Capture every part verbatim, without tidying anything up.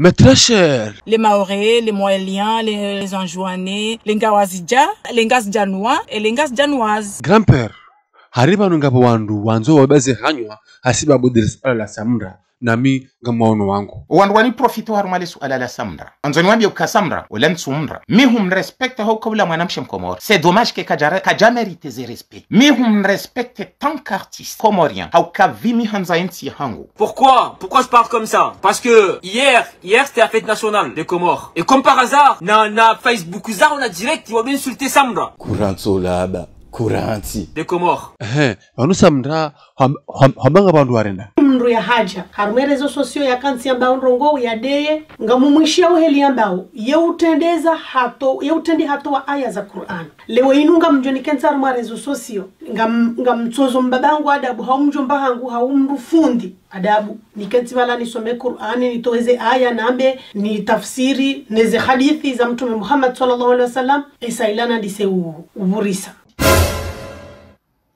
Mes très chers. Les Mahorais, les Mohéliens, les, les Anjouanais, les Ngawazidja, les Ngazidjanois et les Ngazidjanoises. Grand-père, hari pvanu ngapvo wandru wandzo wabaze hanywa hasibabu de le suala la Samra, nami ngamwaono wangu. Wandru wani profite harumwa le suala la Samra. Wandzo niwambie uka Samra, ola ntsu mra. Mi humrespecte hauka ula mwanamshe mkomori. C'est dommage que kadja, kadja mérite ze respect. Mi humrespecte tant qu'artiste comorien. Hauka pvi mi handza entsi yahangu. Pourquoi ? Pourquoi je parle comme ça ? Parce que hier, hier c'était la fête nationale des Comores. Et comme par hasard, na, na Facebook zaho na direct, wa insulté Samra. Kurantso laba, kurantsi. Des Comores. Ehe, pvanu Samra, hwam-, hwam-, hwamba ngapvo wandru warenda. Mndru ya hadja, harumwa réseaux sociaux yakantsi yamba ndrongoo ya deye, ngamumwishiya uheli yambao, ye utrendeza hato, ye utrendi hatowa aya za Qur'an. Leo inu ngamdjo nikentsi harumwa réseaux sociaux, ngam-, ngamtsozo mbaba hangu adabu, hau mdjomba hangu, hau mndru fundi adabu. Nikentsi pvala nisome Qur'ani, nitowe ze aya nambe, nitafsiri, ne ze hadithi za Mtrume Muhammad swallallahu alaihi wasallam, esa ila nandise u-, upvurisa.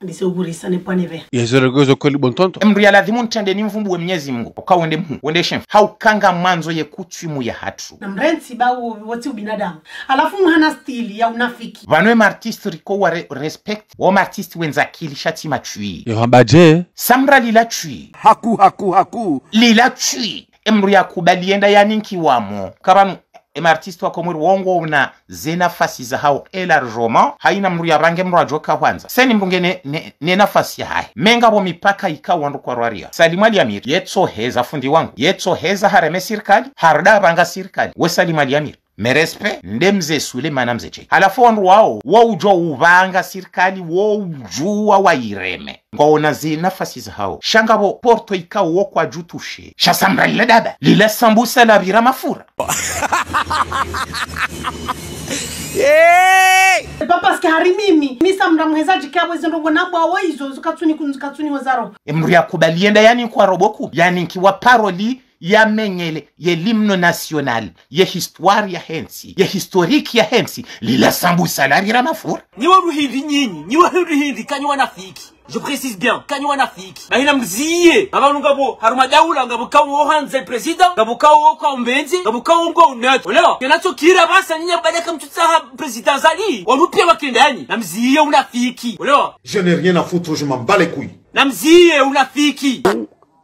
Nandise upvurisa ne pvanu pveha. Yezo rego zo kweli bo ntonto. Emndru ya ladhimu ntrende nimvumbuwe Mnyezi Mngu, uka wende mhu, wende shemfu. Hauka ngamwandzo ye kutwimu yahatru. Namrentsi ba wo, wo tsi ubinadamu. Halafu mhana style ya unafiki. Pvanu ema artiste riko wa re-, respect. Wo ma artiste wendza akili sha tsi matswi. Yo hamba dje ? Samra lila tswi. Haku, haku, haku. Lila tswi. Emndru ya kubali yenda yaninkiwa mo. Ka pvanu, ema artiste wa Komori wo ngwaona ze nafasi zahawo élargement, haina mndru ya pvange mndru adjo ka hwandza. Seni mndru nge ne, ne, ne nafasi yahahe. Me ngapvo mipaka ika wandru kwarwaria. Salim Ali Amir, yetso heza fundi wangu. Yetso heza hareme sirikali, harda pvanga sirikali. We Salim Ali Amir. Mes respects, nde mze Sulemana mze Cheikh. Halafu wandru wawo, wo udjo upvanga sirikali, wo udjuwa wayireme. Ngwaona ze nafasi zahawo. Sha ngapvo porte ikao wo kwadju touché. Sha Samra lila daba. Lila sambusa la pvira mafura. C'est pas parce que hari mimi, mi Samra mheza djike apvo izo ndrongoo nambwawo izo, zo katsuni kun-, katsuni hoza roho. Emndru ya kubali yenda yaninkiwa robo ku, yaninkiwa paroli, ya menyele, ye l'hymne national, ye histoire yahe ntsi, ye historique yahe ntsi, lila sambusa la pvira mafura. Nyi wa ruhindri nyinyi, nyi wa hindri hindri, ka nyi wanafiki. Je précise bien, ka nyi wanafiki. Bahi namziye, apvanu ngapvo, harumwa daula, ngapvo kawo handza président, ngapvo kawo kwa umbendze, ngapvo kawo ngo uneto. Olewa, kena tso kira basa nyinyi badaka mtsutsaha président Azali, wanu pia wakendani, namziye unafiki. Olewa. Je n'ai rien à foutre, je m'en bats les couilles. Namziye unafiki.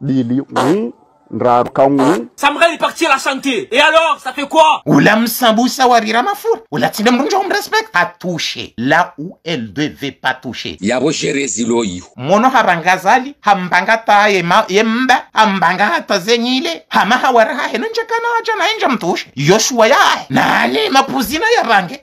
Mbili, mm, ndraru, ka, mm. Samra il est parti à la santé. Et alors, ça fait quoi ? Ula msambusa wa pvira mafura. Ula tsi nde mndru ndjo mrespect. Hatouché là où elle devait pas toucher. Yapvo sherezi lo iho. Mono hapvanga Azali, hamba ngata ye ma-, ye mba, hamba ngata ze nyile, hama hawara hahe no ndje kana hadja na endja mtouché. Yo shuwa yahe. Na ale mapuzina ya pvange.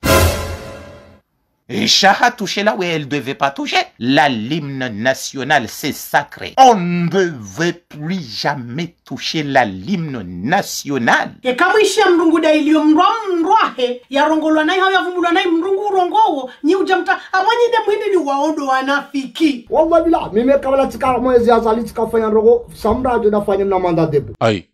Sha hatouché là où elle devait pas toucher. La l'hymne national, c'est sacré. On ne devait plus jamais toucher la l'hymne national. Eka mwishiya mndru ngu dailiyo mndru wa mndru wahe, yarongolwa nayi hau yavumbulwa nayi mndru ngu urongowo, nyi udja mta, apvo nyi nde mwindi ni wawo ndo wanafiki. Wallah billah, mimi kabla tsika mwezi Azali tsika fanya ndrongoo, Samra adjo nafanye mna mandat de dépôt. Ayi.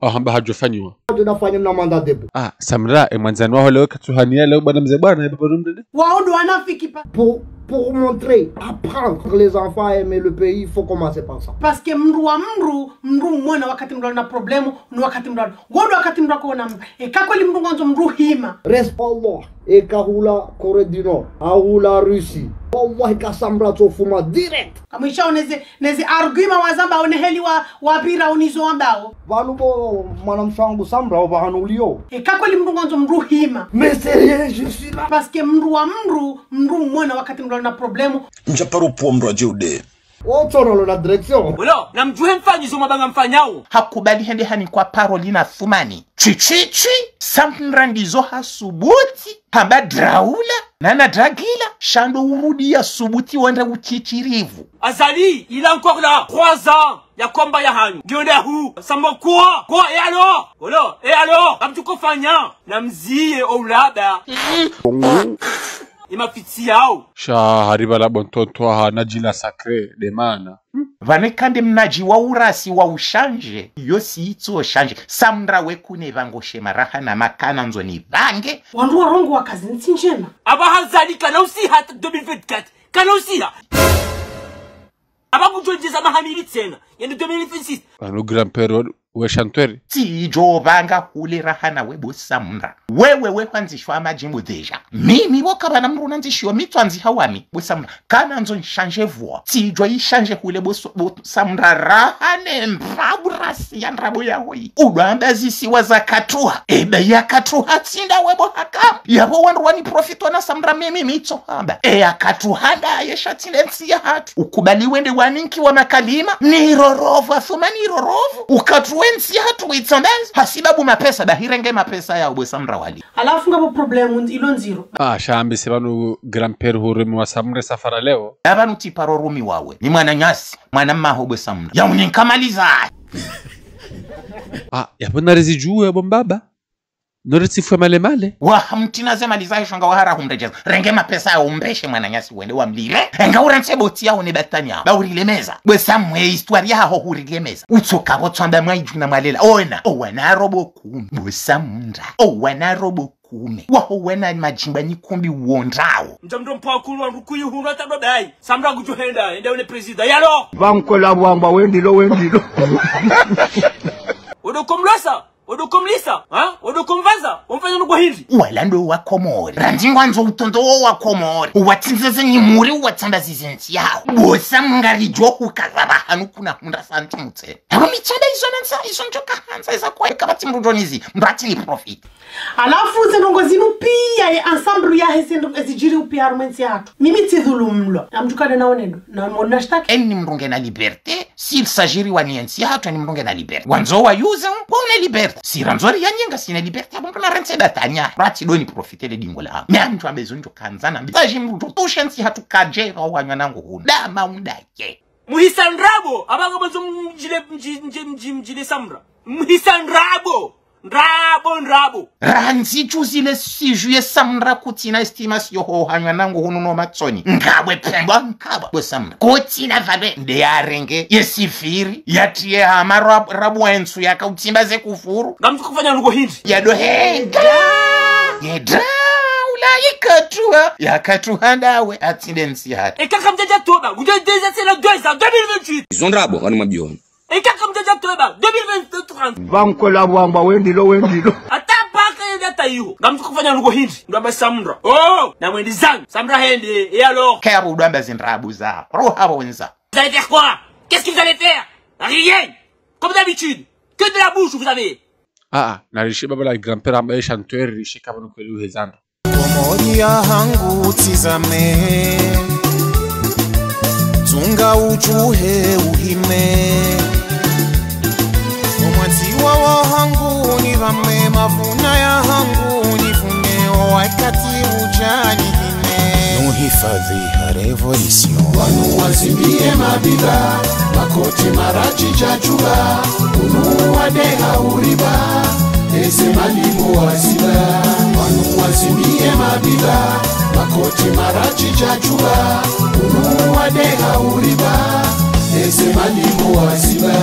Ahamba hadjo fanyiwa. Hadjo nafanye mna mandat de dépôt. Ah, Samra, e mwandzani waho leo katsuhaniya leo bwana mze bwana, e baba mdede. Wawo ndo wanafiki pa. Pour, pour montrer, apprendre les enfants à aimer le pays, il faut commencer par ça. Parce que mndru wa mndru, mndru mwona wakati mndru na problème, ni wakati mndru, wo ndo wakati mndru kona mndru. Eka kweli mndru ngwandzo mndru hima. Respect Allah, eka hula Corée du Nord, hau hula Russie. Wallahi ka Samra tsofuma direct. Kamwisha oneze, neze argument wazamba oneheli wa, wa pvira unizo wambao. Pvanu bo mwanamshe wangu Samra, opvahanu uliyo. Eka kweli mndru ngwandzo mndru hima. Mais c'est rien, je suis là. Parce que mndru wa mndru, mndru mwona wakati mndru na problème. Ndja paro po mndru adje ude. Otsono lo la direction. Olo, namdjuhe mfanyizo mabanga mfanyao. Hakubali hende hanikwa paroli na thumani. Tshi, tshi, tshi. Samra ndizo hasubuti. Hamba draula. Nana dragila. Sha ndo urudi ya subuti wende utshitshirivu. Azali, il a encore là trois ans ya combat yahanyu. Ngiyo nde hu. Sambo quoi ? Quoi ? Et alors ? Olo, et alors ? Kamtsuko fanya. Namziye oulaba. Imafitsi yao. Sha hari pvala bo ntonto aha na djila sacré de mana. Pvanu eka nde mnadji wa urasi wa ushanje, yo si itso shanje. Samra we kune pvango shema raha na makana ndzo ni pvange. Wandru warongowa kazi ntsi ndjema. Apvaha Azali kana usiha hata deux mille vingt-quatre. Kana usiha. Apvaha kudjo djiza maha mili tsena. Yende deux mille vingt-six. Pvanu grand-père we chanteur. Tsidjo pvanga hule raha na we bo Samra. Wewe we hwandzishwa madjimbo déjà. Mimi pvo kapvana mdru nandzishiyo mi tswandziha wami, bo Samra. Kana ndzo nishanje voix. Tsidjo ishanje hule bo so-, bo Samra raha ne mbabu rasi ya ndrabo ya hoi. Udjwamba zisiwa za katuha. Eba ya katuha tsi nda we bo Hakam. Yapvo wandru wani profito na Samra mimi mi tso hamba. E ya katuha nda ye sha tsi nde ntsi ya hatru. Ukubali wende waninkiwa makalima. Ni rorovu, asuma ni rorovu. Ukatru we ntsi ya hatru witsambazi. Hasibabu mapesa, ba hirenge mapesa ya bo Samra wali. Halafu ngapvo problème ilo ndziro. Ah, sha ambise pvanu grand-père hurumiwa Samra safara leo. Apvanu tsi paro rumiwa we. Ni mwananyasi, mwana maho bo Samra. Ya uninka mali za. Ah, yapvo nari zidjuwe bo mbaba. Nori tsifwe male male. Wa hamtsina ze mali za shonga wa hara humredjeza. Renge mapesa ya umbeshe mwananyasi wende wa mlire. Enga urantse boti ya one batania. Ba urilemeza. Bo Samra histoire ya ho hurilemeza. Utsoka bo tswamba mwa idjuna malela. Ona. O wana robo kume. Bo Samra. O wana robo kume. Waho wana madjimba nyikumbi wondrao. Mdja mdru mpwa kulu wangu kuyu hunu ata ndo bayi. Samra kudjo henda, henda une président. Yalo! Pvankola wamba wendilo, wendilo. Odo komlasa, odo komlisa, ha? Odo komvaza, omfanya nuko hindri. Wala ndo wa Komori. Randzi ngwandzo utondo wo wa Komori. Uwatsinze ze nyimuri, uwatsamba zizenzi yao. Bo Samra ngaridjo hukaza pvahanu kuna hundra santi mutse. Haro mitsamba izo nantsa, izo ndjoka hantsa, iza kwa kapvatsi mdru djonizi. Mdru atsi ni profite. Halafu ze ndrongo zinu piya ye ensemble yahe ze ndrongo ezidjiri upiya harumwa entsi yahatru. Mimi tsidhulumlwa. Amdjukane na onendo. Na mona shtaki. Eni mdru ngena liberté. S'il s'agit wa ni entsi yahatru, eni mdru ngena liberté. Wandzo wa yuze, wa une liberté. Si randzo ri yanyenga, sina liberté. Apvo mdru narantse batania. Ratsi doni profite le dingo la. Ne amdjwambe zo ndjo kandzana. Baji mdru djo tushe ntsi yahatru kadje, wa wanywa nangu hunu. Dama undake. Muhisa ndrabo, apvanga mwandzo mdjile, mdji-, mdji-, mdji-, mdjile Samra. Muhisa ndrabo. Ndrabo, ndrabo. Randzi tsu zile sijui ye Samra kutsina estimation ho hanywa nangu hunu no matsoni. Ngabwe pemba nkaba. Bo Samra. Kutsina pvale. Nde yarenge. Ye sifiri. Yatiye hama rab-, rabu entsu yaka utsimba ze kufuru. Ngamtsu kufanya nuko hindri. Yado henda. Yedra. Ula ikatuha. Yakatuha ndawe. Atsi nde ntsi yahatru. Eka kamdjadja toba. Kudjo déjà c'est le deux ans, deux mille vingt-huit. Izo ndrabo, wanu mabioni. Eka kamdjadja toba, deux mille vingt-trois. Pvankola wamba wendilo, wendilo. Ata paka yende ata iho. Ngamtsu kufanya nuko hindri. Ndo amba Samra. Oh, na mwendi zangu. Samra hende, et alors? Kaya udjwamba zindrabo za. Roha wenza. Vous allez faire quoi? Qu'est-ce que vous allez faire? Rien. Comme d'habitude. Que de la bouche, vous avez. Ah, ah, narishi baba la grand-père amba ye chanteur, rishi kapvanu kweli uhezandra. Komori yahangu tsizame, tsunga udjuhe uhime. Omwadziwa wahangu nipvame, mavuna yahangu nivune, o wakati udja nihime. Nuhifadhwi ha révolution. Wanu wazimbiye mabiba, makoti maradji djadjuba, unu wadeha uriba, eze malimo waziba. Wanu wazimbiye mabiba, makoti maradji djadjuba, unu wadeha uriba, eze malimo waziba.